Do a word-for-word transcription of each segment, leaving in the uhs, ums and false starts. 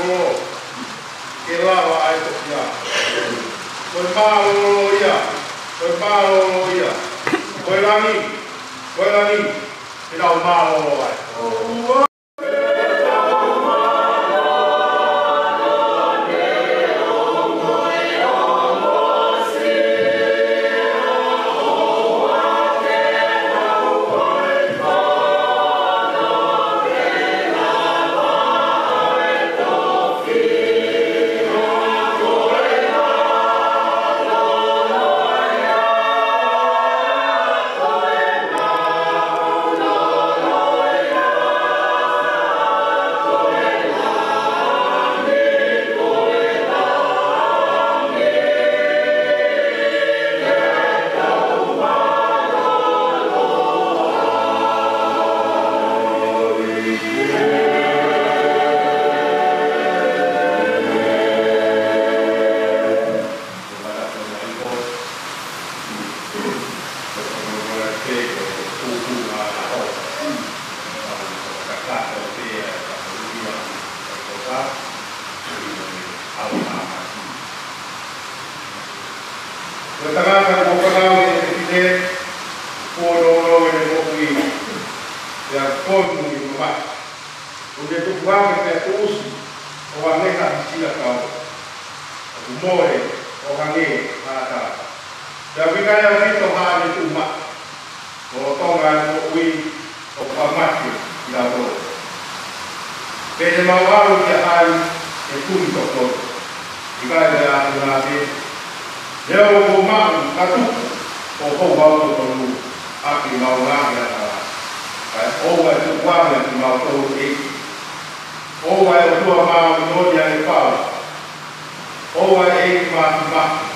Ke lava ai ko ia. Ko e mālōlō ia. Ko e mālōlō ia. Ko e langi. Ko e langi. Ke nau mālōlō ai. Ko e tangata kuo fanauʻi ʻe he ʻEiki, kuo nounou ʻene moʻui, pea kuo ne mamahi. Kuo ne tupu hake pea tuʻusi, ʻo hangē ha hisila kau. ʻOku mole, ʻo hangē ha ʻatā. Pea ʻoku ʻikai ʻaupito haʻane tuʻu maʻu. Lolotonga ʻene moʻui, ʻoku mate kinautolu. Pe te mau ʻalu ki ha ʻapi ʻe tuli totonu. ʻIkai ke ʻalu nā pē. He ʻoku mau maʻu ha tuku ʻo houhau totonu ʻaki ʻemau ngaahi angahala. Kae ʻoua ʻe tukuange kimautolu ʻe he ʻEiki. ʻOua ʻe ʻOtua māʻoniʻoni ʻa e pau. ʻOua ʻe ʻEiki māfimafi.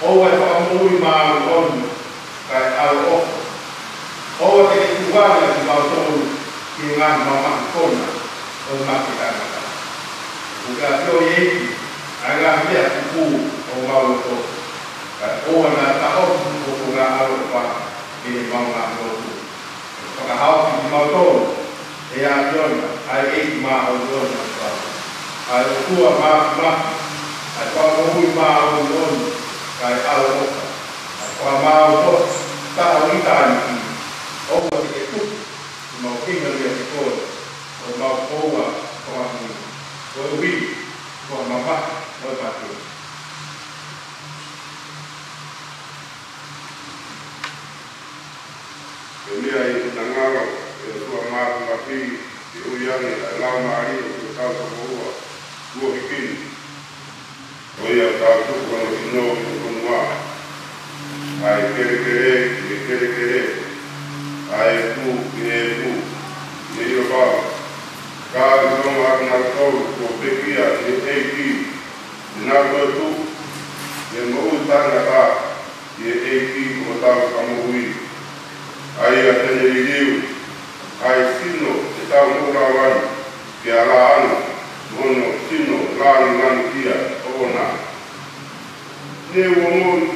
ʻOua ʻe fakamoʻui māʻoniʻoni kae ʻaloʻofa. ʻOua te ke tukuange kimautolu ki he ngaahi mamahi kona ʻo e mate taʻengata. ʻOku ke ʻafioʻi ʻe he ʻEiki ʻa e ngaahi meʻa kupu ʻo homau loto. Kae ʻoua naʻa taʻofi hoʻo ngaahi ʻaloʻofa ʻi heʻemau ngaahi lotu. Fakahaofi kimautolu ʻe he ʻAfiona, ʻa e ʻEiki māʻoniʻoni ʻo e pau. ʻA e ʻOtua māfimafi, ʻa e Fakamoʻui māʻoniʻoni, kae ʻaloʻofa. ʻA e Fakamaau ʻo e taʻu ʻitāniti, ʻoua te ke tuku ke mau hinga liʻaki koe, ʻo mau koua ko ha mui, koeʻuhi ko ha mamahi ʻo e mate. Ko e meʻa ʻi he finangalo ʻo e ʻOtua Māfimafi, ke ui ange ʻa e laumālie ʻo e tau tokoua kuo hiki ni. Ko ia ʻoku tau tuku hono sino ki he fonua, ʻa e kelekele ki he kelekele, ʻa e ipu ki he ipu, ʻi he ʻilopau. Ka ʻilonga ʻa kinautolu kuo pekia ʻi he ʻEiki, te nau toe tuʻu ki he moʻui taʻengata ʻi he ʻEiki ko hotau Fakamoʻui. ʻA ia te ne liliu ʻa e sino ʻo e tau moʻulauʻi, ke ala ano mo hono sino lāngilangiʻia ʻoʻona. Ne u ongoʻi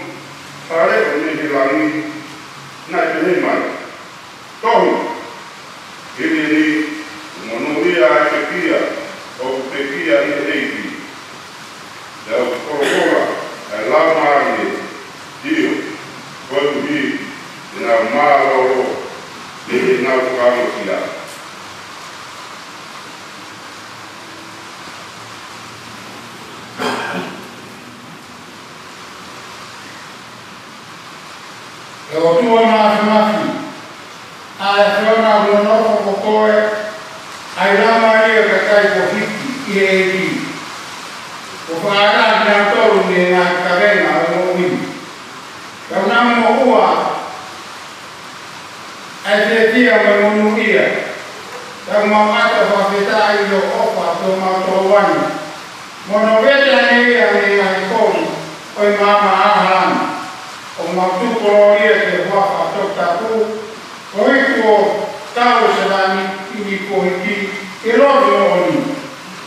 ha leʻo mei he langi naʻe pehē mai, Tohi, hili ni, monūʻia ʻa e pekia ʻoku pekia ʻi he ʻEiki. Pea ʻoku folofola ʻa e Laumālie, ʻio, koeʻuhi te nau mālōlō ʻi heʻenau fakaongosia. ʻE ʻOtua Māfimafi, ʻa e ʻAfiona ʻoku nonofo ko koe, ʻa e Laumālie ʻo e kakai kuo hiki ʻi he ʻEiki. Kuo fakaʻatā kinautolu mei he ngaahi kavenga ʻo e moʻui. Pea ʻoku nau moʻua ʻa e fiefia mo e monūʻia. Pea ʻoku mau ʻatu ʻa e fakafetaʻi ʻi ho ʻofa ki homau toʻuani. Mo hono vete ange ia mei he ngaahi koli ʻo e maama ʻa Hālani. ʻOku mau tuku kolōlia ki he huafa toputapu, koeʻuhi kuo tau ʻa e sevāniti ni kuo hiki ki he lotu moʻoni.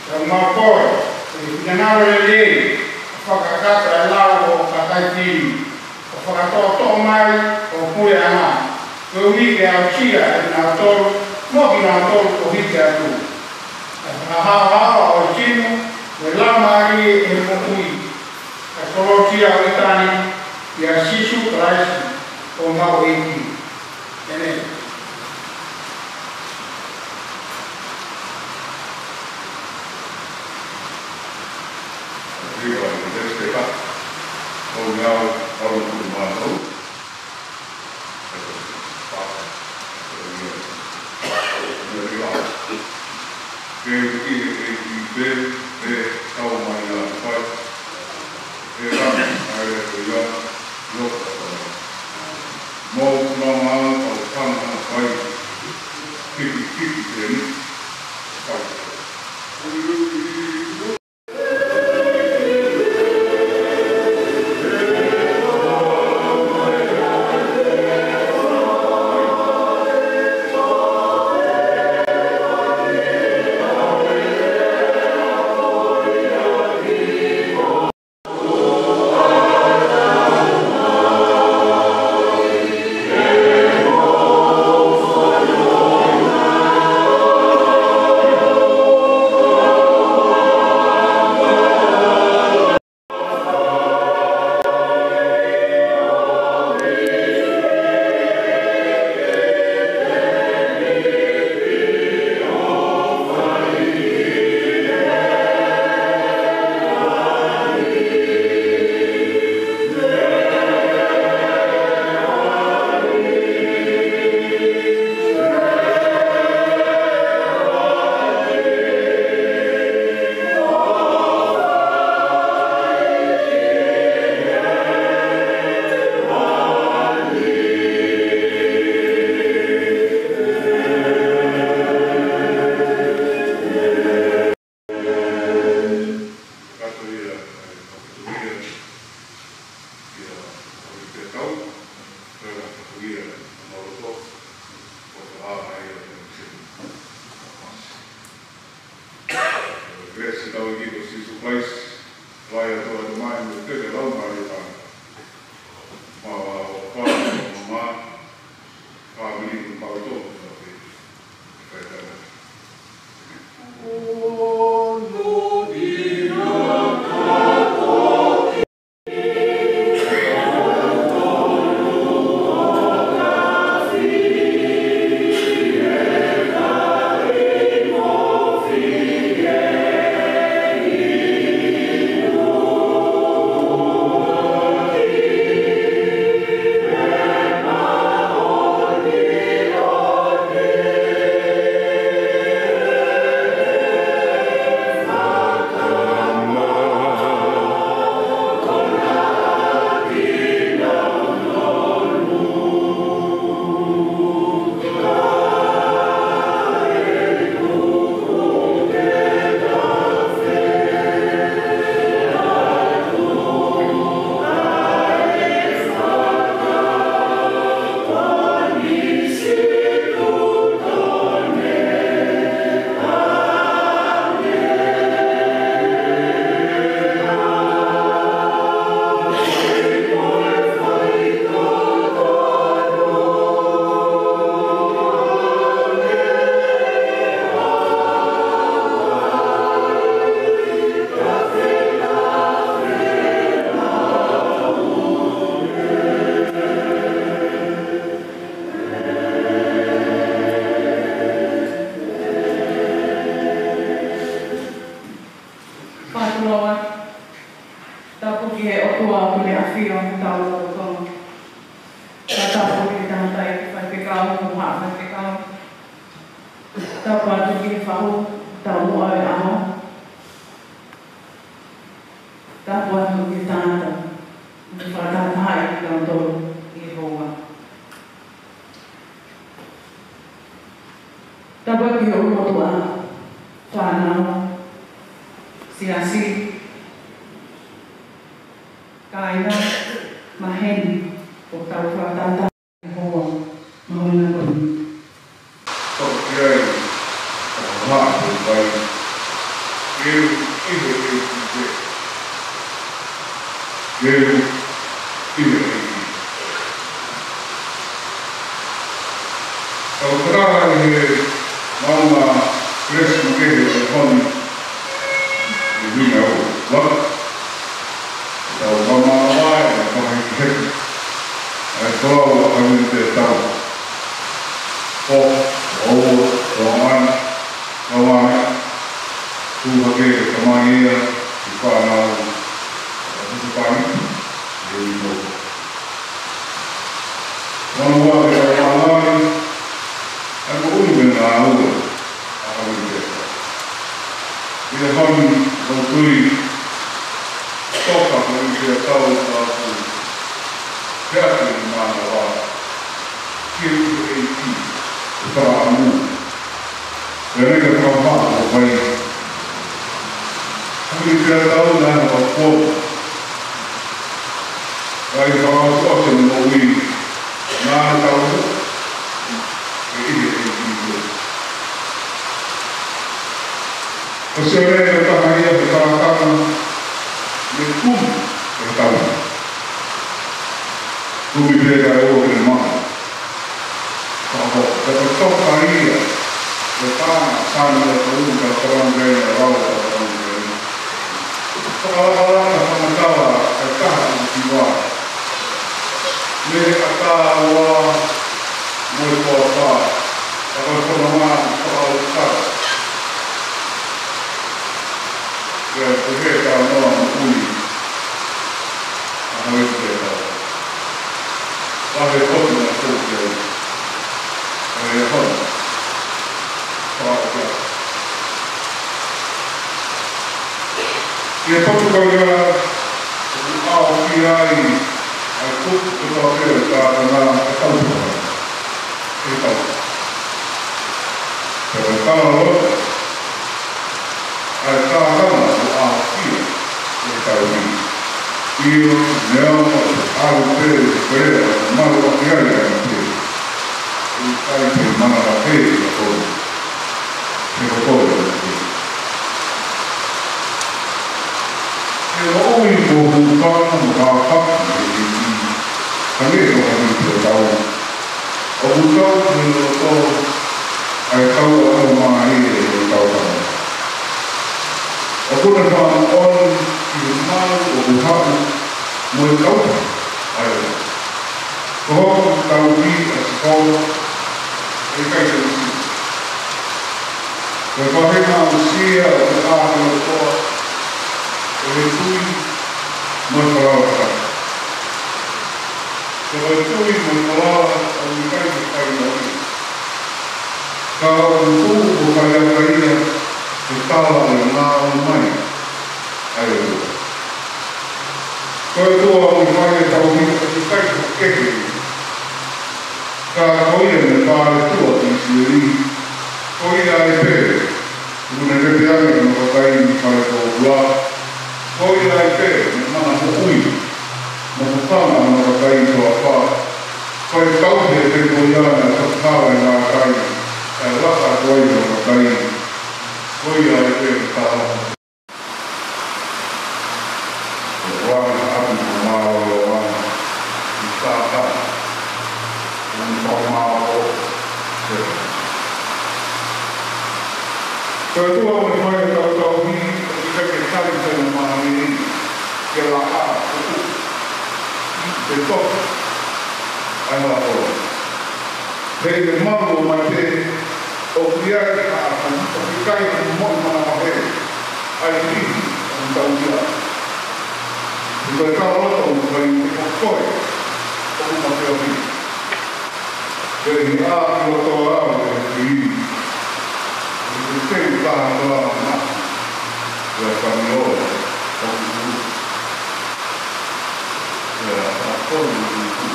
Pea ʻoku mau kole ʻe he finangalo lelei ʻo fakakakato ʻa e lau ʻo e kakai fili, ʻo fakatoʻotoʻo mai ʻo puleʻanga, koeʻuhi ke aʻusia ʻe kinautolu mo kinautolu kuo hiki atu. Ka fakahaohaoa ʻo e sino, mo e laumālie ʻo e moʻui, ʻa e kolosia ʻo ʻitāniti, ʻia Sīsū Kalaisi ko homau ʻEiki. ʻĒmeni. Viva, viva, viva. Ko au, Paula Kumano. Ke u ki he ʻEiki pē, ʻe kau mai ʻa e fai. ʻE rana, ʻa e ko ia, ʻio ka fai. Mo nonga au kau tanga fai. Kiki, kiki, ke ni. Fai. Kelesi ʻa hotau ʻEiki ko Sīsū Kalaisi, ʻa e ʻOtua ʻa e Tamai, mo e feohi ʻa e Laumālie Māʻoniʻoni. Mau ʻofa atu mo e fāmili ʻoku mau tō atu ʻi he ʻaho ni. Fakatulou atu. Tapu ki he ʻOtua ʻoku ne ʻafio ʻi hotau lotolotonga. Fakatapu ki he tangataʻeiki faifekau mo e haʻa faifekau. Tapu atu ki he fahu, tau muʻa e ʻaho. Tapu atu ki he tangata ʻoku ne fakatahatahaʻi kitautolu ʻi he houa. Tapu ki he ʻulumotuʻa, fānau, siasi, kāinga, maheni, ʻoku tau fakatahataha ʻi he houa mahuʻinga ko eni. Toki ai, ʻo maʻu e vai, ke u ʻi he ʻEiki. Ke u ʻi he ʻEiki. Tau tala ʻi he maʻunga kelesi makehe ʻo e Ko, ʻoua, ko ʻana, ko ʻana, tuʻu hake e tamai ia, ki he fānau, ʻa e tutupaini, ʻe imo. Manu ua ke ʻai mālani, ʻa e moʻui mo e ngāue, ʻa Havili Pētau. ʻI he honi, ʻo tui, toka Havili Pētau, ka ʻoku, pea ke mānava, ki he ʻEiki, ʻo fakaʻamu. Pea leka fakaʻamu ʻo fai. Havili Pētau naʻe hanga ʻo ʻai fakaʻofoʻofa ʻene moʻui. Naʻa na tau ʻe ʻi he ʻEiki. Ko Sione ko e taha ia he kākana, ne kumi e tau. Kumi pē kae ʻoua ke ne maʻu. Ka ko e toka ia, ko e tā sani ʻa e tau ka karanga ia lau ka karanga ia. Fakalakalaka fakamatala e taha ʻi Tiva. Mei he ʻatā ua mo e toafa, ka ko e fononga ʻi fakaʻauka. Pea pehē ka noa mo ui. ʻA Havili Pētau. Vahe koto na kō ki ai. ʻA e hana. Pākia. Ki he potu kau ia, ʻoku ʻaofia ai, ʻa e kupu kotoa pē ʻo e kākana ʻe tau pē. ʻE tau. Pea ko e tala loto, ʻa e kākana ʻoku ʻaofia ʻe tau ni. ʻIo, neongo ʻalu pē ʻi he pelea, malu ʻaki ai ʻa e pē. ʻIkai ke manavahē ʻi he kolo. He ko e kolo ʻa e pē. He moʻui ko hūfanga mo kāpaki ʻe ʻi. Hangē ko Havili Pētau. ʻOku tau ki he loto, ʻa e tau ʻa e mālie ʻo e tau tau. ʻOku ne fakamoʻoni ki he malu ʻoku haʻu mo e tau ʻa e. Ko hoku tauhi ʻa Sihova, ʻe ʻikai te u sio. Ko e faʻahinga aʻusia ʻoku ʻā ki loto, ʻe he tui mo e falala. Ko e tui mo e falala ʻoku ʻikai ke fai mo ia. Ka ʻoku tuʻu ʻo fai ʻaki ia, ʻe tala ʻe ngāue mai ʻa e ʻOtua. Ko e ʻOtua ʻoku fai e tauhi ʻoku ʻikai ke kehe. Ka ko ia ne pā e tua ki ʻIsileli, ko ia ai pē, ʻoku ne lepe ange hono kakai mei he fale kōpula, ko ia ai pē, ne mana moʻui, mo hūfanga hono kakai ʻi he toafa, fai tauhi ʻe he ko ia naʻe fakahala e ngaahi kakai, kae laka atu ai hono kakai, ko ia ai pē, ne tala. Ko e ʻapi ʻo mālōlō ʻi Sātane, ʻoku ne fakamālō. Ko e ʻOtua ʻoku ne fai e tauhi, ʻoku ʻikai ke tali ʻe he māmani, ke laʻā, ʻoku te toki, ʻa e laʻā. Pea ʻi he malu ʻo e mate, ʻoku ʻi ai ha ʻaho ʻoku ʻikai ha moʻui manavahē, ʻa e niʻihi ʻoku tauhi. He ko e tala loto ʻoku fai ʻe koe, ʻoku mate ʻoku. Pea ʻi he ʻā ki loto ʻa e ʻEiki, ʻoku te teu taha kola mana, pea fani ʻo, ʻoku. Pea ʻa e kolo ʻoku.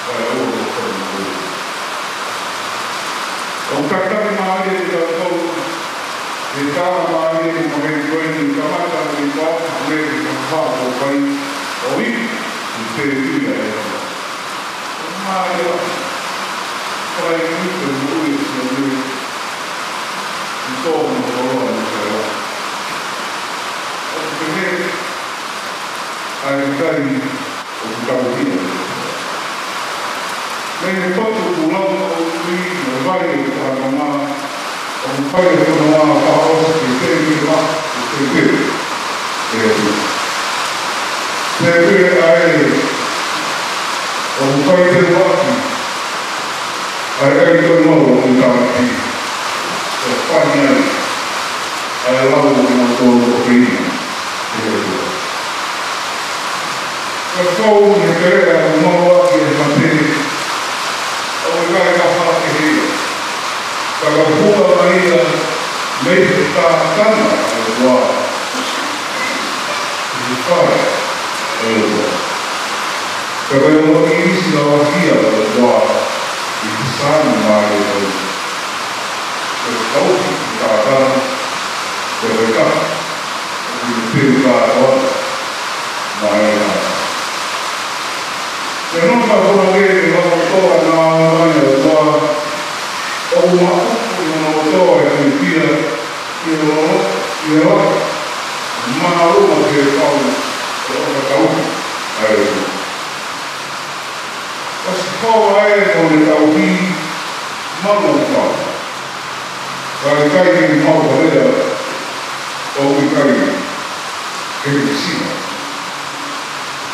Pea ʻoku kolo ʻoku. ʻOku takitaha mālie ʻi he kolo. ʻE taha mālie ʻi he maheni ko eni kamata ʻi he kolo. Mei he kaha ʻo kai. ʻOi. ʻI he pēpila ʻe. ʻOku mālie. Kai ʻi he ui ʻe Sione. ʻI tō mo kolo ʻa e kolo. ʻOku pehē. ʻA e kai. ʻOku tauhi ʻa e. Mei he potu ʻoku lau ʻa e ʻOtua ʻi he vai ʻo e fononga, ʻoku fai e fononga fakaʻosi ke tēpile ma, ke tēpile. Tēpile. Tēpile ʻa e, ʻoku fai tēpile ʻaki. ʻA Kakai, ko e ngolo ʻo e tāmati, ʻe fai ai ʻa e lau ʻo kinautolu ʻoku feʻunga ki he ʻOtua. Ka ko e fou ʻi he kelea ʻoku maʻu ʻaki ʻe he mate, ʻoku ʻikai ke fakakehe ia, ka ʻoku hū mai ia mei he tātana ʻo e ʻOtua, ʻi he fale ʻo e ʻOtua. Ka ko e ongo ʻīlisi lavakia ʻo e ʻOtua ʻi he Saame mālie ko eni. Ko e tauhi ʻi he tātana, ko e taha ʻi he peu kātoa maʻa e tangata. Pea nofo ʻa e fononga ʻi he lotolotonga ʻo e ʻOtua, ʻoku maʻu ʻi he lotolotonga ʻo e fiefia, ʻi he lolo, ʻi he lolo, mālō ʻa e pau ʻo e fakatauhi ʻa e ʻOtua. ʻOsi hoko ʻa e mo e tauhi maʻu ʻa e pau. Ka ʻikai ke mau kalea ʻo ʻikai ke sina.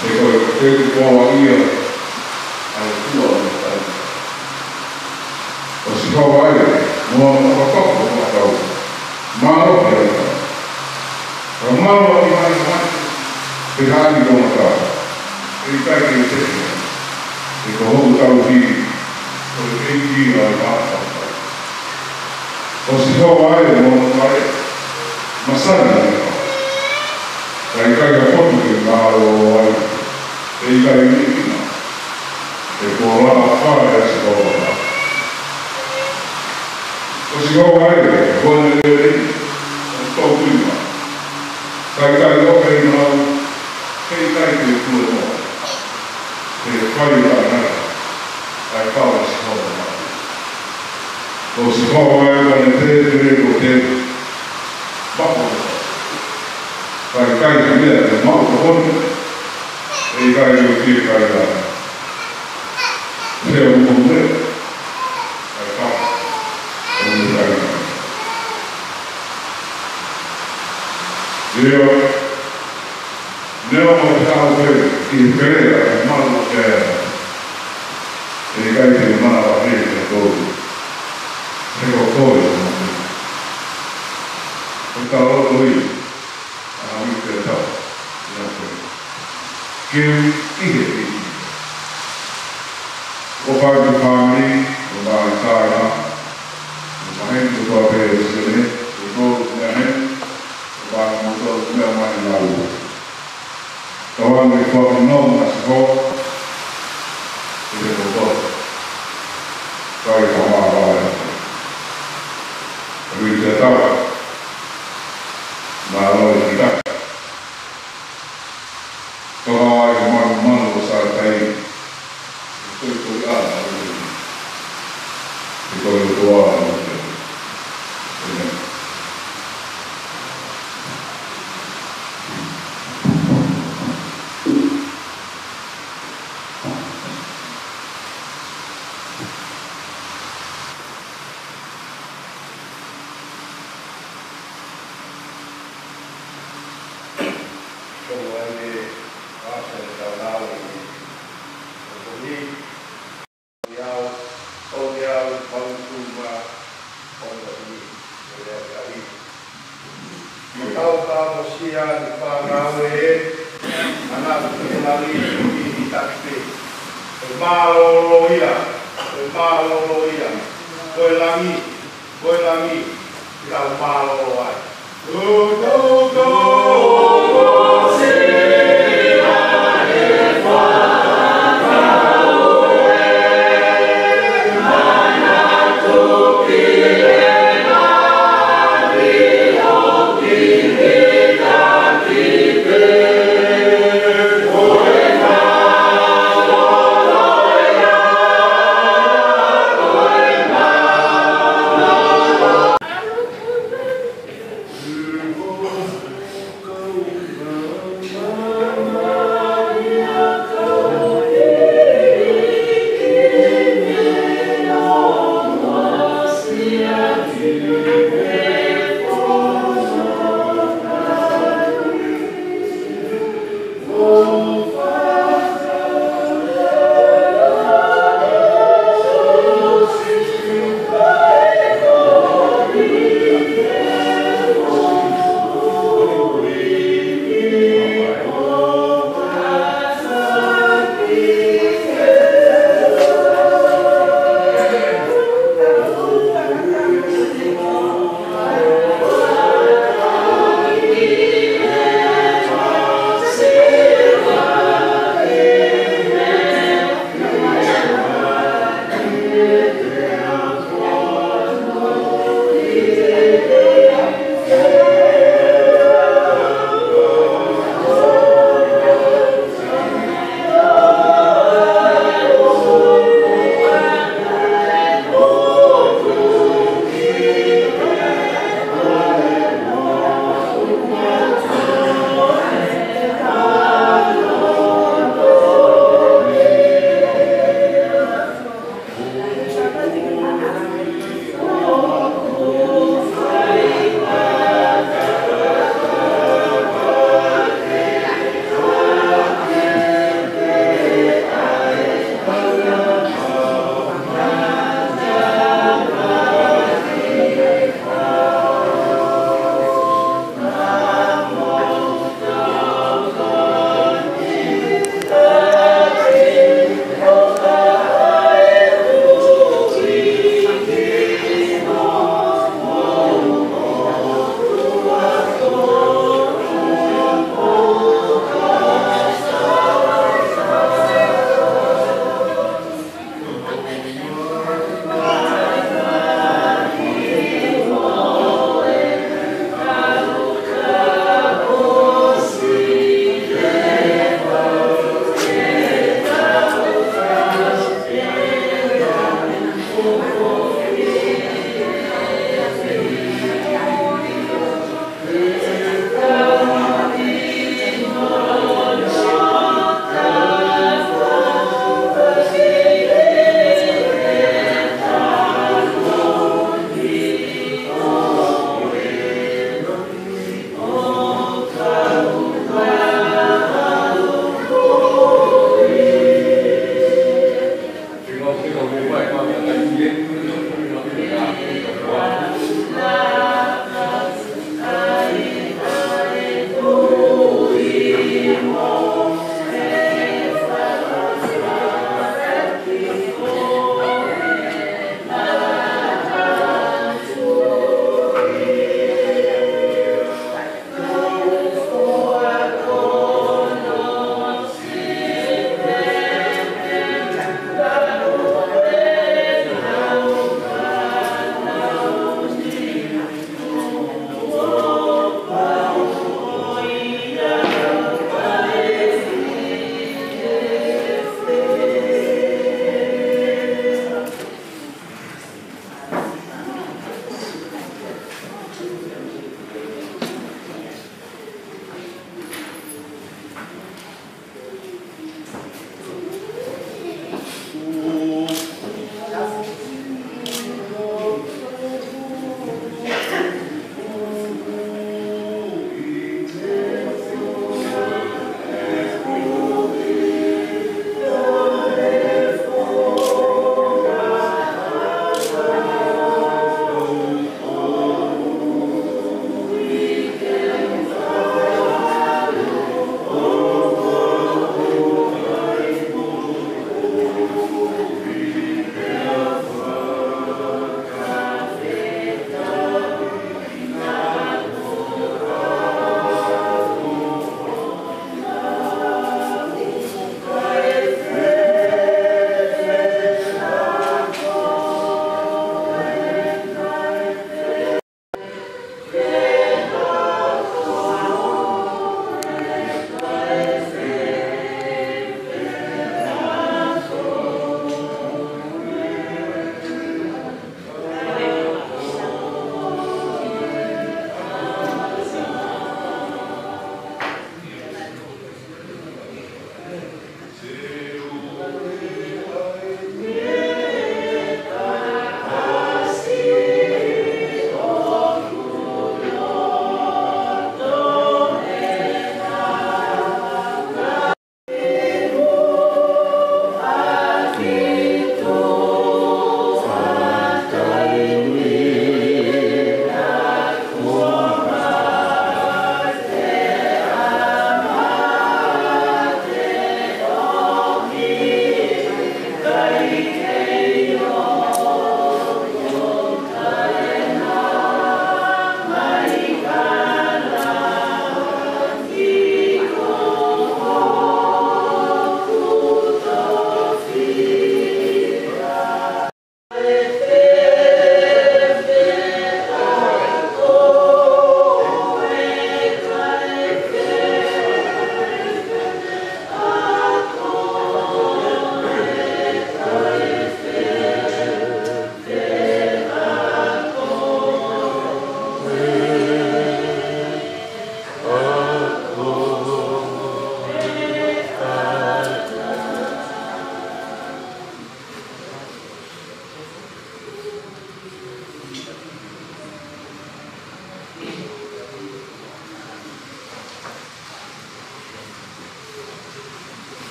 He ko e te u poa ia ʻa e tua ʻo e tau. ʻOsi hoko ʻa e mo e fakatauhi ʻo e tau. Mālō ʻa e tau. Ka mālō ʻa e mai mai, pe hali mo e tau. ʻE ʻikai ke te. ʻE ko hoku tauhi, ko e peiki ʻa e mālō. ʻOsi hoko ʻa e mo e masani ʻa e. Ka ʻikai ha potu ke mālō ai. ʻE ʻikai ni kina. ʻE ko la fale ʻa Sihova. ʻOsi hoko ʻa e, ko e lelei, ʻo tau tui mai. Ka ʻikai ʻo pei mau, ʻe ʻikai ke tue mo. ʻE fai ʻa e ngata, ʻa e kau ʻa Sihova. ʻOsi hoko ʻa e, ko e te, te, ko te, mako. Ka ʻikai ke meʻa, te mau ko honi. ʻE ʻikai ke ʻo fie kai ʻa. Pea ʻoku mou meʻa, ʻa e kau, ʻo mou kai. Ia, neongo ʻa e tau pē, ʻi he kelea, ʻa e malu ʻa e, ʻe ʻikai te u manavahē kiate koe. He ko koe, ʻo mou kai. ʻE tau loto ia. ʻA mi te tau, ia koe. Ke u ʻi he ʻi. ʻO fai ki fāmili, ʻo mai tāina, ʻo maheni ko tua pē ʻo Sione, ʻo tō mea heni, ʻo mai mo tō mea mai nau. Tau ane fua ki nau na si hoa, ʻi he koto. Kai ka mā rā e. Ui te tau. Mālō e kita. Tō ai manu manu ʻo Sātai. Ko e ko e ʻa, ko e ko e ʻa. Amen. Ko e ʻai ke ʻasa e tau nau i ko ni, ni au, ko ni au, mau tuma, ko ni au, ko ni au, Tau ka mo sia ni pa na we, ana ki he lali ki he taki pē. Ko e mālōlō ia, ko e mālōlō ia, ko e langi, ko e langi, ke tau mālōlō ai.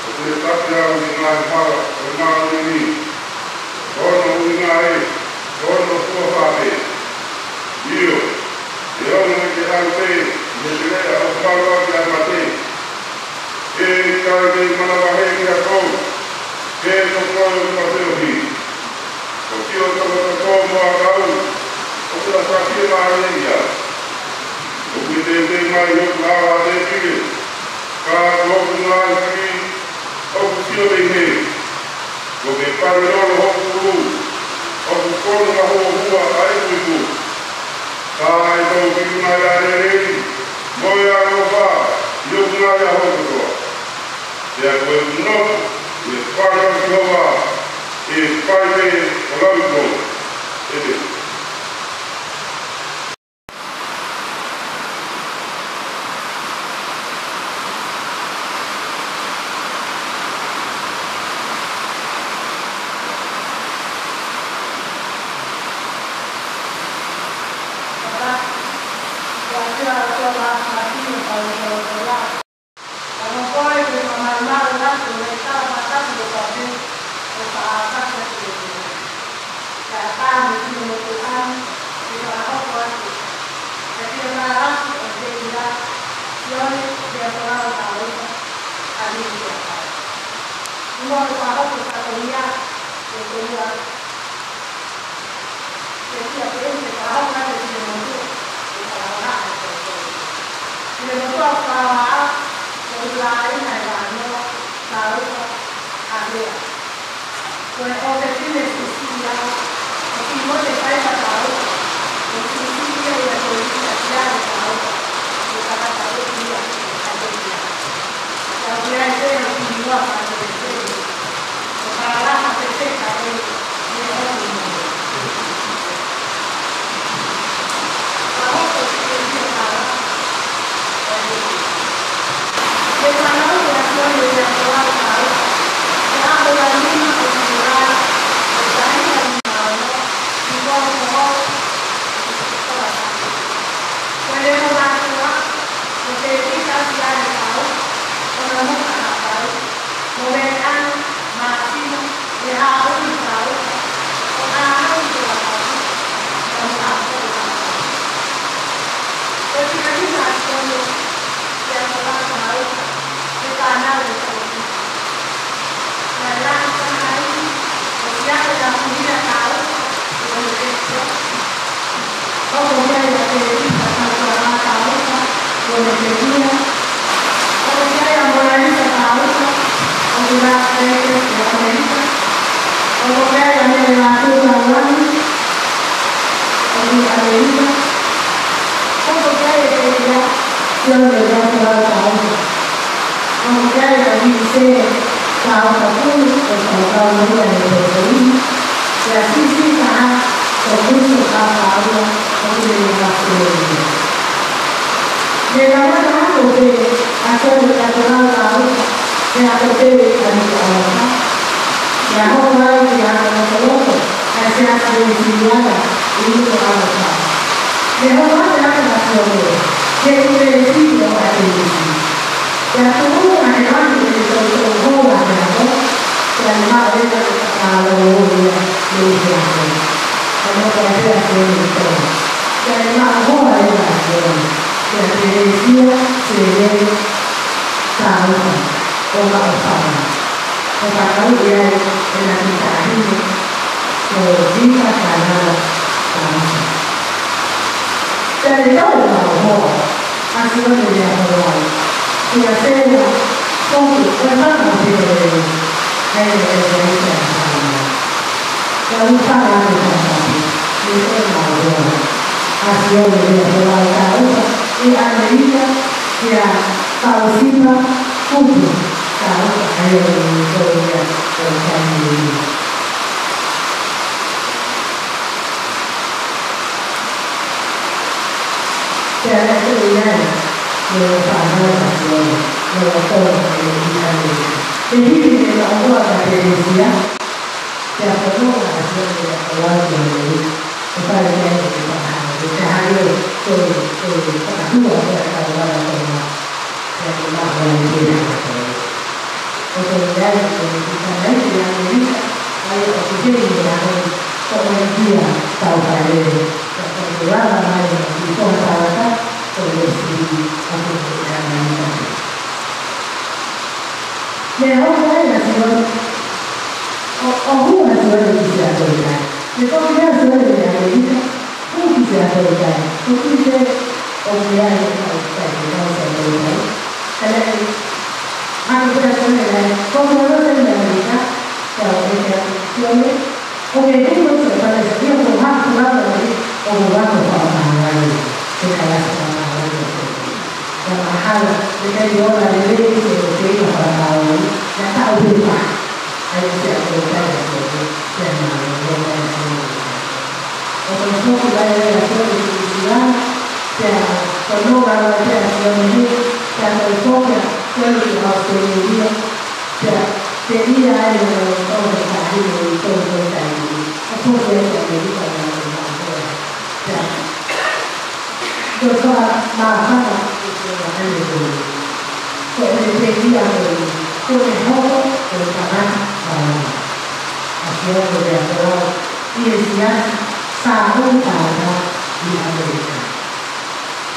ʻOku ne tape au ʻi he ngaahi hala ʻo e māmani ni. Ko hono ʻuhinga ē, ko hono huafa pē. ʻIo, ʻe ongo ʻi he ʻalu pē ʻi he teleʻa ʻoku malu ʻaki ʻa e mate. ʻE ʻikai ke manavahē kiate koe, ʻe ko koe ʻoku ma feohi. Ko siʻo tokotoko mo ʻakau, ʻoku na safie mai ia. ʻOku teuteu mai hoku ʻaho ʻa Tēvita, ka ko hoku ngaahi fili ʻoku sio mei hē. Kuo ke pale lolo hoku pulu, ʻoku konu mahuohua ʻa e ipu. Ka ʻe toki ʻuhinga ʻa e lelei mo e ʻaloʻofa ʻi hoku ngaahi ʻaho kotoa. Pea ko ʻeku nofo ʻi he fale ʻo Sihova ʻe fai pē ʻo lauikuonga. ʻEmeni. Fānau ʻo e Tohi. Naʻe langi taha ai, ʻo siaʻi ʻa Malia Taufa, ʻo e Tohi. ʻOku ʻi ai ʻa Tēvita Taufa Taufa, ʻo e Tohi. ʻOku ʻi ai ʻa Mona Lisa Taufa, ʻo e Las Vegas, ʻo ʻAmelika. ʻOku ʻi ai ʻa Mele Lātū Taufa, ʻo e ʻAmelika. ʻOku ʻi ai ʻa Tēvita, ʻio, ʻio, ʻio, ʻio, ʻio. ʻOku ʻi ai ʻa Vise Taufa Pulu, ʻo Taufa Pulu, ʻo e Tohi. ʻIo, Sisi Taha, ʻo Kristo Taufa Pulu, ʻo e Tohi. Naʻe lava ʻo pehē ʻa Tēvita Taufa Pulu, ʻe ako pē ʻa e Taufa. ʻIo, hoko ai ki ha ako lotoloto, ʻa e Siasi Uēsiliana, ʻi Nukuʻalofa. Naʻe hoko atu ʻa e Taufa Pulu, ki he ʻUnivēsiti ʻo ʻAtenisi. Pea tuʻu ʻa e langi ʻi he toutou houa ʻo e ako, pea ne maʻu leva ʻa e fakahā ʻo ia mei he ako. Pea naʻe ʻikai pē ʻa Sione ʻi Tonga. Pea ne maʻu hoa leva ʻa Sione, kia Telesia Seleni Taufa, ʻo Maʻufanga. ʻO fakauʻi ai ʻena kiʻi taʻahine, ko Vita Kanala Taufa. Pea ne tau maʻu hoa ʻa Sione Leakolau, kia Sela Koku, ʻo e fanga ʻo Pito Leo, ʻa ia naʻe ʻi ai ʻa Sela Leakolau. Pea u fanga ʻa e fanga ʻo Pito, ne tau maʻu hoa ʻa Sione Leakolau Taufa ʻi ʻAmelika, kia Tausipa Kupu Taufa, ʻa ia ʻoku tau ia ʻo taimi ni. Pea naʻe ʻi ai ʻa e fānau ʻa Sione, ʻo tau ʻi ʻAmelika. Pea hili ʻena ʻoua ka Telesia, pea fononga ʻa Sione ʻi ʻAmelika, ʻo fai ai ʻena fānau, ʻo ka hali ʻo toe, toe fakahua ʻa e kau ala Tonga. Pea ne maʻu ai pē ʻa e Tohi. ʻOku ʻi ai ʻa e Tohi ʻi ʻAmelika, ʻa ia ʻoku kei ʻi ai ʻa e Tohi ʻa Taufa Lele. Pea ko e lava mai ʻa e Tohi Taufa, ko e sili ʻoku ʻi ʻAmelika. Naʻe hoko ai ʻa Sione, ʻo, ʻo hū ʻa Sione ki Siaʻatoutai. Naʻe toki ʻi ai ʻa Sione ʻi ʻAmelika, hū ki Siaʻatoutai. ʻOku ʻi ai ʻa e kau Siaʻatoutai. Ka naʻe, hangē pē ʻa Sione naʻe, ko e meʻa naʻe ʻi ʻAmelika, ka ʻoku ʻikai ke Sione, ʻoku ʻikai ke ʻi ai ha palesiteni, ʻoku hā atu lava ʻi, ʻoku hā atu fakahā ai, ke kalasi fakahā ai. Ka mahalo, ʻikai ke ola lelei ke, ke fakahā ai, naʻe taʻu pē pē. ʻA ia Siaʻatoutai ʻa Sione, pea naʻe ʻi ai ʻa Sione. ʻO ka foki lelei ʻa Sione ki Nuʻu Sila, pea fononga lelei ʻa Sione, pea toe foki ʻa Sione ki ʻAositelēlia, pea telia ai ʻa e loto ʻo e taʻahine ʻi Tonga ʻi he taimi ni. ʻO foki ai ki ʻAmelika ʻo maʻu hoa. Pea ko e fakamāfana ʻa Sione ʻi he ʻaho ni. Ko e telia ko eni, ko e hoko ko e tangata māʻolunga ʻa Sione Leakolau ʻi he Siasi Sāmoa Taufa ʻi ʻAmelika.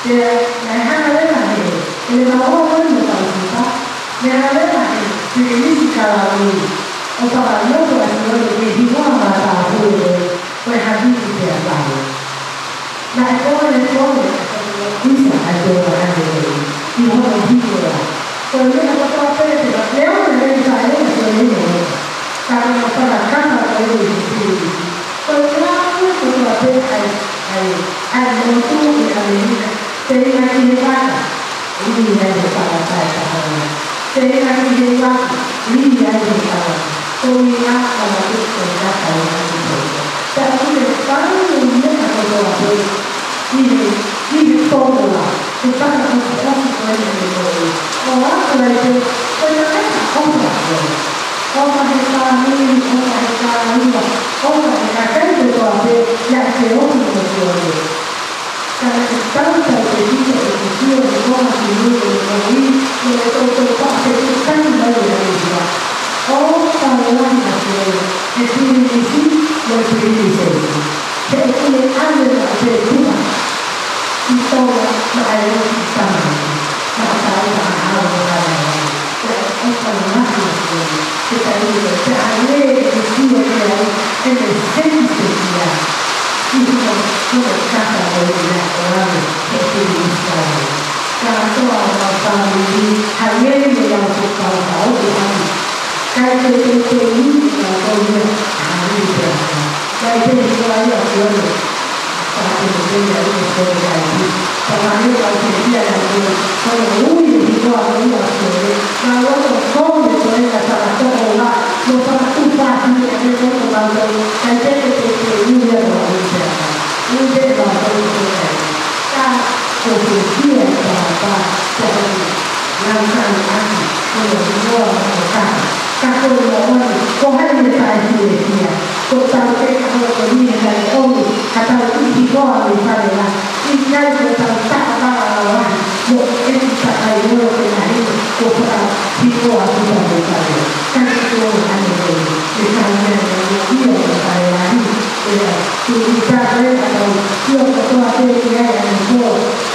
Pea naʻe hanga leva ʻe he, ʻe Leakolau mo Tausipa, naʻe hanga leva ʻe he Pilinisi Kalauni ʻo fakalotu ʻa Sione ki he hingoa matāpule ko e Havili Teapau. Naʻe kole, kole ʻa Sione ʻo ʻisa ʻa e Tonga ʻa e Leakolau ʻi hono hingoa. Ko e meʻa kotoa pē te ka leo na lei ka leo na Sione ʻi hono hingoa. Ka ko e fakakata ko ē ʻi he Pilinisi. Ko e meʻa kotoa pē ʻa e, ʻa e, ʻa e motu ʻi ʻAmelika. Teʻeki ai ke vaka, ui ai he fanga taʻetaha. Teʻeki ai ke vaka, ui ai he fanga. Ko ia ka la te ko kata ʻi ʻAmelika. Ka ʻoku ne fai ʻa e meʻa kotoa pē ʻi he, ʻi he tō la. He fanga ʻoku ʻosi ko ē ʻi he moʻui. ʻO ʻalu ai pē, ko ia ka ʻofa ko ē. ʻOfa he fāmili, ʻofa he kāinga, ʻofa he kakai kotoa pē, ʻiate au mo Sione. Ka naʻe tautautefito ʻa Sione ʻi he konga kimui ʻo e moʻui, mo e toutou paʻa pē ke tanu mai ʻa e ʻEiki. ʻOfa lahi ʻa Sione, he Pilinisi, mo e Pilinisesi. He ʻoku ne ʻalu ʻo pē tuʻa ʻi Tonga maʻa e lotu ʻi Tamai, maʻa Taufa Hau mo Hana Hau. Pea hangē ʻoku sio ki ai ʻene sēniti ia ʻi hono, hono kata mo ia ʻo ʻave ʻe he fili ʻIsileli. Kātoa ʻa e fāmili, hangē ko ia ʻoku ou fakaʻosi atu. Kae teitei ʻi ai ʻa e kau ia, ʻa e ʻi ai pē ʻa e. Kae teitei ʻi ai ʻa e kau ia. Pea ko e meʻa ia ʻoku ou fakaʻosi atu. Pea ko e meʻa ia ʻoku ou fie ʻai atu. Ko e ui ʻe he ʻOtua ʻa e ʻOtua. Ka ʻoku ou fie ʻai atu ʻa e fakaʻosi atu. Mo e fakaʻosi atu ʻa e ʻOtua ʻa e ʻOtua. Kae teitei ʻi ai ʻa e ʻOtua ʻi ai pē ʻa e. Ui pē ʻa e ʻOtua ʻi ai pē ʻa e. Ka ko e fie ʻai atu ʻa e ʻOtua. Ngaahi kau ʻaki, ko e ʻOtua ʻo e ʻOtua. Ka ko e moʻoni, ko hai ʻe taʻefiefia? Ko e tau te ka ko e ni e kai ʻomi, ka tau ʻi hikoa mei fale la. ʻIkai ko e tau taʻa la la la, mo e ki takai olo ke nahi, ko e faka hikoa ki ta mei fale. Ka ki ko hane ko e, e kai ia e mo ia e fale la ni, e la, tu i ta e ka tau, io ko toa te ki ai ane ko,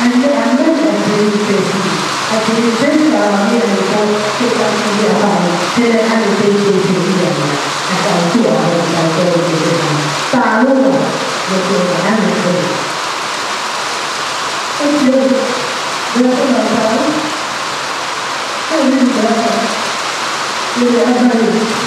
ane ane e te i te si. ʻA e pilinisesi ʻa e ʻOtua ʻi he ʻaho ni, ke tau kau ki he ʻaho ni, he ʻoku ʻi ai e pilinisesi ia. ʻA e kau tua ʻa e kau tau ki he ʻaho ni. Tālua, mo e ʻaho ni. ʻOku ʻi ai, ʻi ai e kau tau, ʻoku ʻi ai e kau tau, ʻi ai e kau tau, ʻoku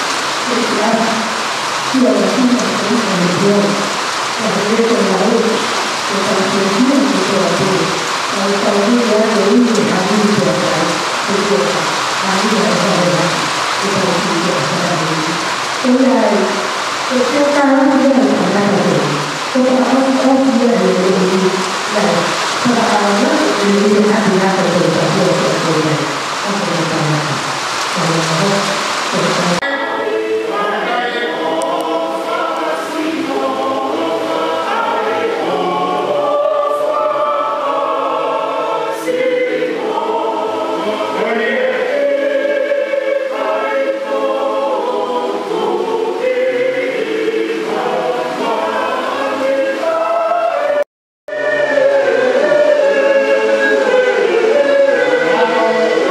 ʻi ai e kau tau, ʻoku ʻi ai e kau tau,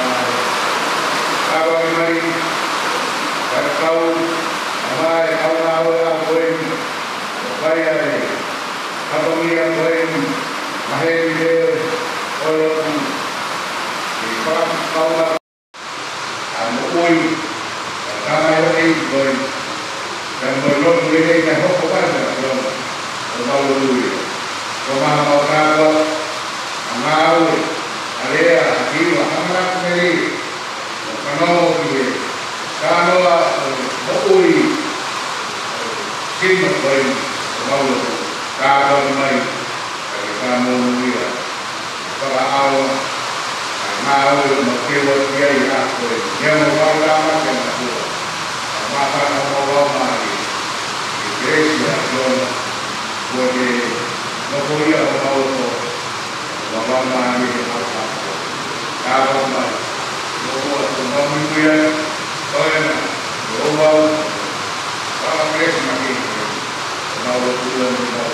Tāpuaki mai, kae kau, ʻa e kau ngāue ʻa ko eni, ʻo fai ʻa e fatongia ko eni, maheni pē ʻo e lotu, ʻi he fakakaukau ʻa e moʻui ʻa e tamaioʻeiki ko eni. Pea mo e lotu lelei naʻe hoko mai mei he ʻAfiona, ʻoku mau lotua ia. Ko e maama ʻo e tāpuaki, ʻa e ngāue, ʻa e lea, ʻa e hiva, ʻa e manatu lelei, ʻo fanongo ki he talanoa ʻo e moʻui ʻo e sino ko eni, ʻoku mau lotua. Tāpuaki mai, kae ke fakamonūʻia, fakaʻauha ʻa e ngāue ʻoku mau kei ʻoatu ai ʻa ko e meʻa mo fakatāmaki ʻa e ʻOtua. ʻA e māfana ʻo mau lau mai, ʻi he kelesi ʻa e ʻAfiona, kuo ke nofoʻia ʻo mau ʻo mau lau mai ʻi he mau ʻAfiona. Tāpuaki mai, ʻoku mau mikuia, ko ena, ʻo mau, fakakelesi mai ki he, ʻo mau lotua ni mau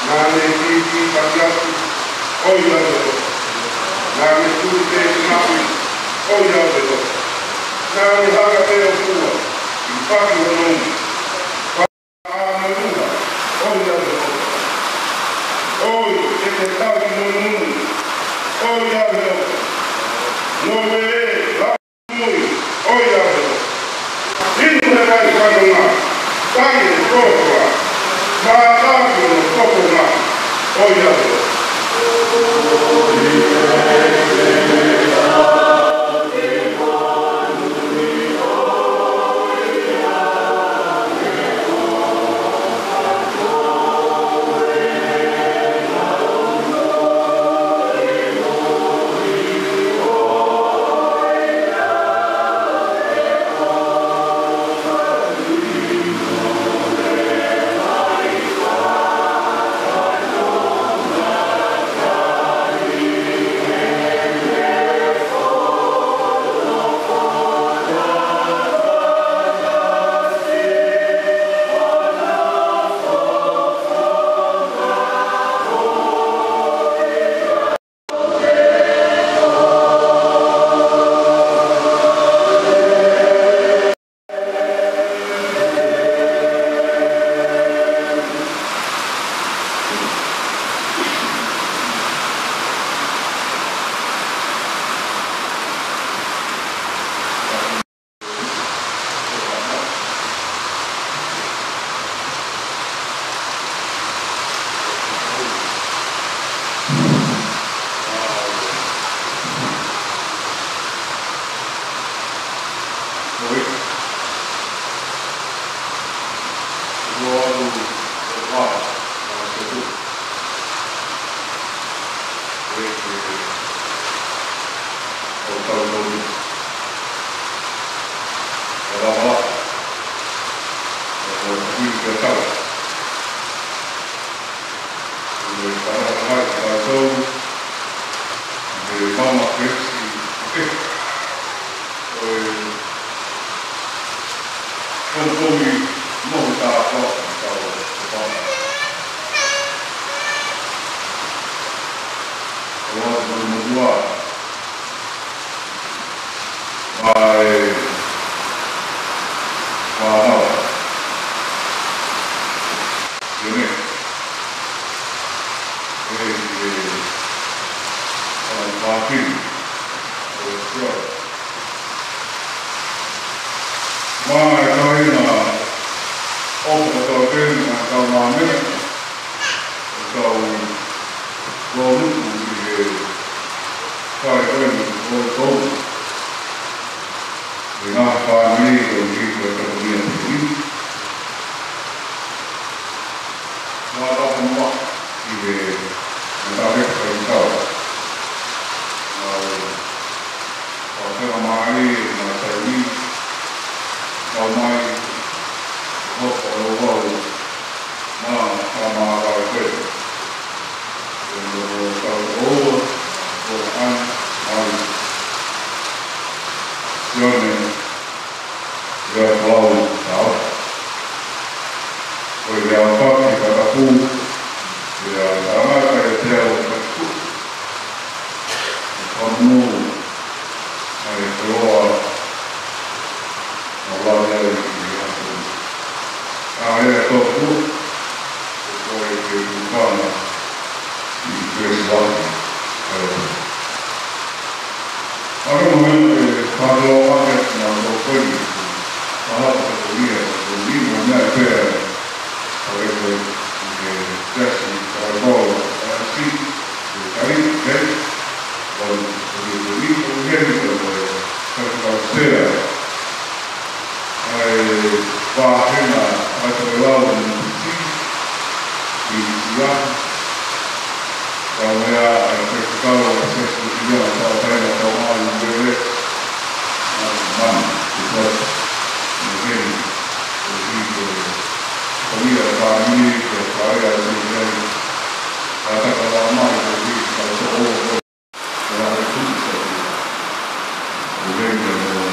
Naʻa ne kīkītaki atu, ʻoiauē. Naʻa ne tuli pē ki māmani, ʻoiauē. Naʻa ne hanga pē ʻo fua, ʻi paki hono umi. Pā mo lula, ʻoiauē. ʻOi, ʻe te tau ki hono umi, ʻoiauē. Noe, la Mui, ʻoiauē. Inu he vai fanonga, kai e kotoa, mālaki hono kokonga, ʻoiauē. ʻo tau tau ni. ʻE lava. ʻE lava ki he tau. ʻE lava ki he tau. ʻE lava ki he tau. Ko e pongipongi mohu tāpuaki ʻetau Tupou. Ko e ʻaho motuʻa. Mai, mai. Ia ne. ʻE, ʻe, ʻa, pākini. ʻE, ʻe. Mai, kāinga, ʻoku tau tēnā, tau māmena, tau lōnuku ʻi he fai ko eni ʻo e kou. ʻI he ngaahi fāmili ʻoku tau kiʻi ko e tau mia pēni. Mālō muʻa ʻi he ngaahi fai tau. Mau, mau tēnā mai, mau tēnā mai, mau mai, hoko ʻo wau, Mālō, ka mālō e. ʻE mo tau ʻo, ʻo ʻan, ʻan. Sione, ia kau tau. Ko ia paki katapu, ia tangata e te au katapu. Kamu, ai koloa, ʻa lave ai ki he ʻaho. ʻA e tōpua, ko e ke tukana, i te suahi, ai. ʻA e mohe e whāloa ake nā tōpua i, ʻa hapa te kuria, ko ni mo mea pea, ʻa e ko e, i te tasi, ʻa e kolo, ʻa e si, Kai, kai, kai, kai, kai, kai, kai, kai, kai, pāhena, kai, kai, lau, ni, ni, ni, ni, ia. Kau mea, ʻa e, kai, kau, ʻa e, kai, kai, ia, kau, kai, na, kau, mai, ni, ni, ni, man, ni, ni, ni, ni, ni, ni, ni, ni, ni, ni, ni, ni, ni, ni, ni, ni, ni, ni,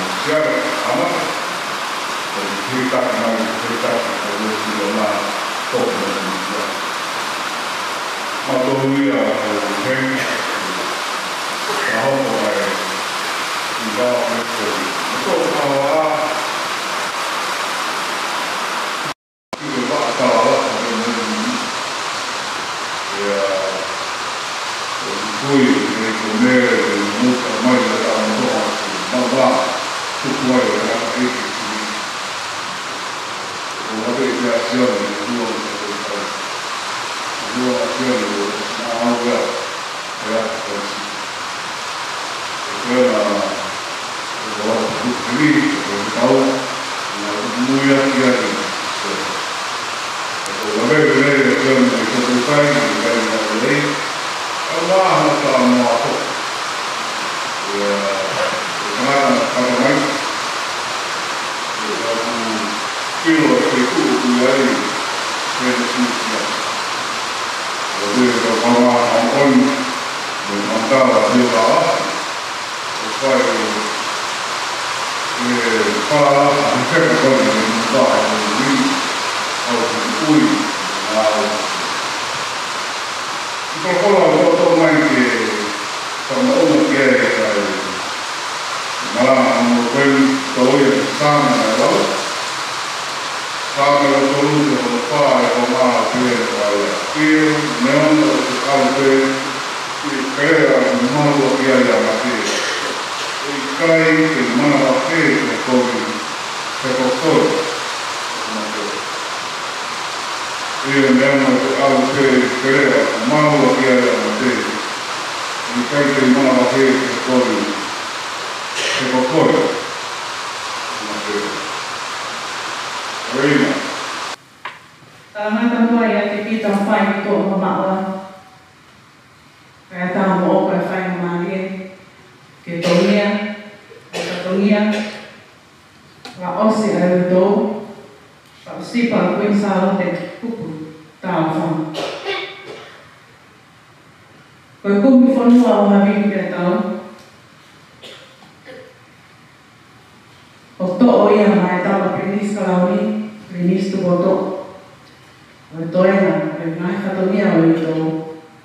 Kolokola ʻo tō mai ke fakamoʻoni ki ai ʻa e malanga ʻo Mōsese, tau ʻi he Saame ʻe lau. Saame ʻe tolu, hono fā, ʻe ko mā pē ʻa ia. ʻIo, neongo ʻoku te ʻalu pē ki he kelea ʻoku malu ʻaki ai ʻa mate, ʻe ʻikai te ke manavahē ki he kovi, he ko koe ʻoku mate. ʻIo, neongo ʻoku te ʻalu pē ki he kelea ʻoku malu ʻaki ai ʻa mate, ʻe ʻikai te ke manavahē ki he kovi, he ko koe ʻoku mate. Reina. Talangata muʻa ʻiate Pita, fai ki tuʻa mamaʻo. Kae ʻatā moʻo Havili Peatau. ʻO toʻo ia maʻa e tama Pilinisi Kalauni, Pilinisi Tupoutoʻa. ʻO toenga, ʻo e ngaahi fatongia ʻo e tau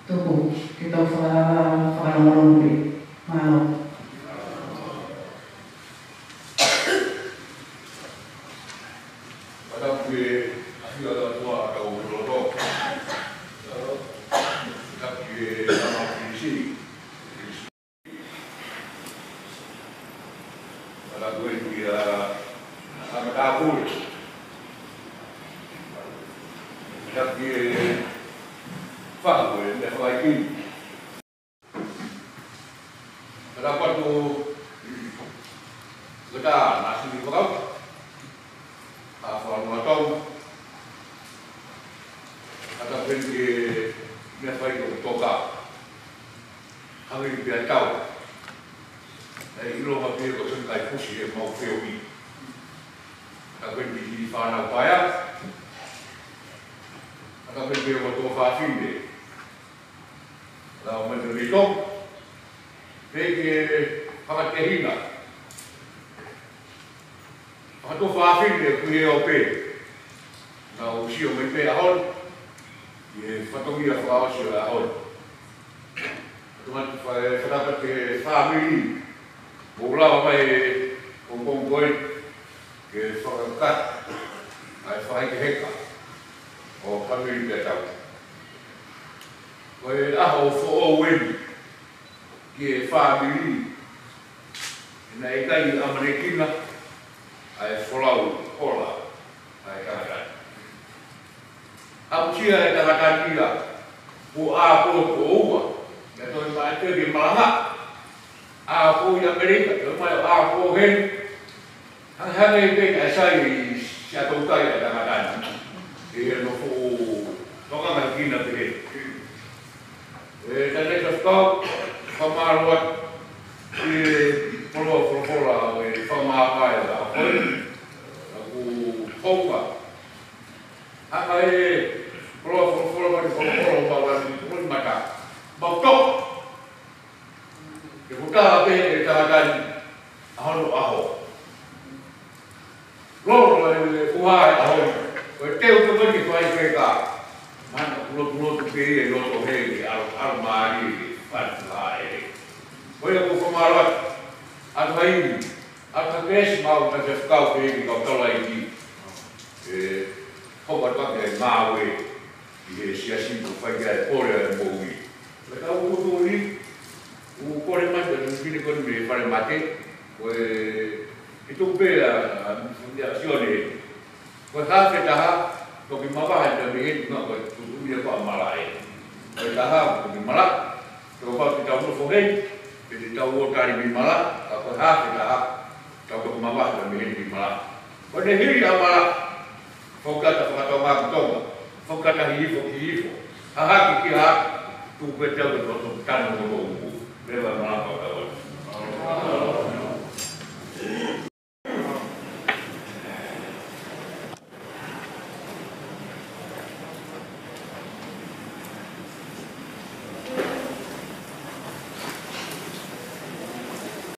tuku, ke tau faka-, fakalongolongo pē. Mālō. Pea tapu ki he ʻafio ʻa e ʻOtua ʻi hotau loto. Pea tapu ki he tama Pilinisi. Pea tapu ki he, ʻa, ʻa Matāpule. Pea tapu ki he fahu e meʻafakaikini. Pea tapu atu ki he tama Nāsini Vakau, ʻa Fakalunga Tonga. Pea tapu ki he meʻafakaiki ʻo Toka, Havili Peatau. Naʻe ʻiloa pē ko Soni Kaipusi ʻemau feohi. Pea tapu ki he fānau paea. Pea tapu ki he tuofāfine. Lau mai te rito. Pea ki he fakatehina. Fakatuofāfine ʻoku ʻi he ʻope. Naʻa nau sio mai pē ʻaho ni. ʻI he fatongia fakaʻosi ʻo e ʻaho ni. Fatongia fa-, fakatapu ki he fāmili. Mou lava mai he pongipongi ko eni. Ke fakakakato. ʻA e fakahekeheka. ʻO Havili Peatau. Ko e ʻaho foʻou eni ki he fāmili, he naʻe ʻikai ʻamanekina ʻa e folau hola ʻa e tangata ni. Aʻusia e tangata ni ia, kuo ʻāpō tuʻo ua, naʻe toe maʻete ke malanga. ʻĀpō ʻi ʻAmelika, toe mai ʻo ʻāpō heni. Hangehangē pē kae sai siʻa toutai ʻa e tangata ni. ʻI he nofo ʻo tokanga ki ai pē. ʻE, Tangata Fekau, fakamālō atu ki he koloa folofola ʻo e fakamālō ʻa e ʻaho ko eni. ʻOku hounga. Haka e koloa folofola ʻo e folofola ʻo Maulani, ʻo e mata. Mau toko. Ke kutala pē e tangata ni ʻa hono ʻaho. Lolo e ua e ʻaho ni. Ko e teu pē ko eni ke fai pē ka. Mana kulokuloku pē ia ʻi loto he ke ʻalu, ʻalu mālie ke fatu hae. Ko ia ʻoku fakamālō atu. ʻAtu ha ivi. ʻAtu ha peesi mau ka te fekau pē ke kau tala iki. ʻE, hoko atu ake e ngāue ʻi he siasi ʻoku fai ki ai e pole ʻa e moʻui. Ko e tau kutu ni, ʻoku kole mai ko e tau kine ko eni mei Falemate, ko e, ʻe tuku pē ʻa, ʻa, ʻa Sione. Ko e hafe taha, toki mavahe ʻa e mei heni, ko e tuku ni ko ʻa Malaʻe. Ko e taha, toki Malaʻe, tau pau ke tau nofo heni, pe te tau ō tali mei Malaʻe, ka ko e hafe taha, tau toki mavahe ʻa e mei heni mei Malaʻe. Ko ʻene hili ʻa Malaʻe, fokata fakatonga ki Tonga, fokata hihifo ki hihifo, hahake ki hahake, tuku pē te au ke tau tanu mo tau uku, leva Malaʻe.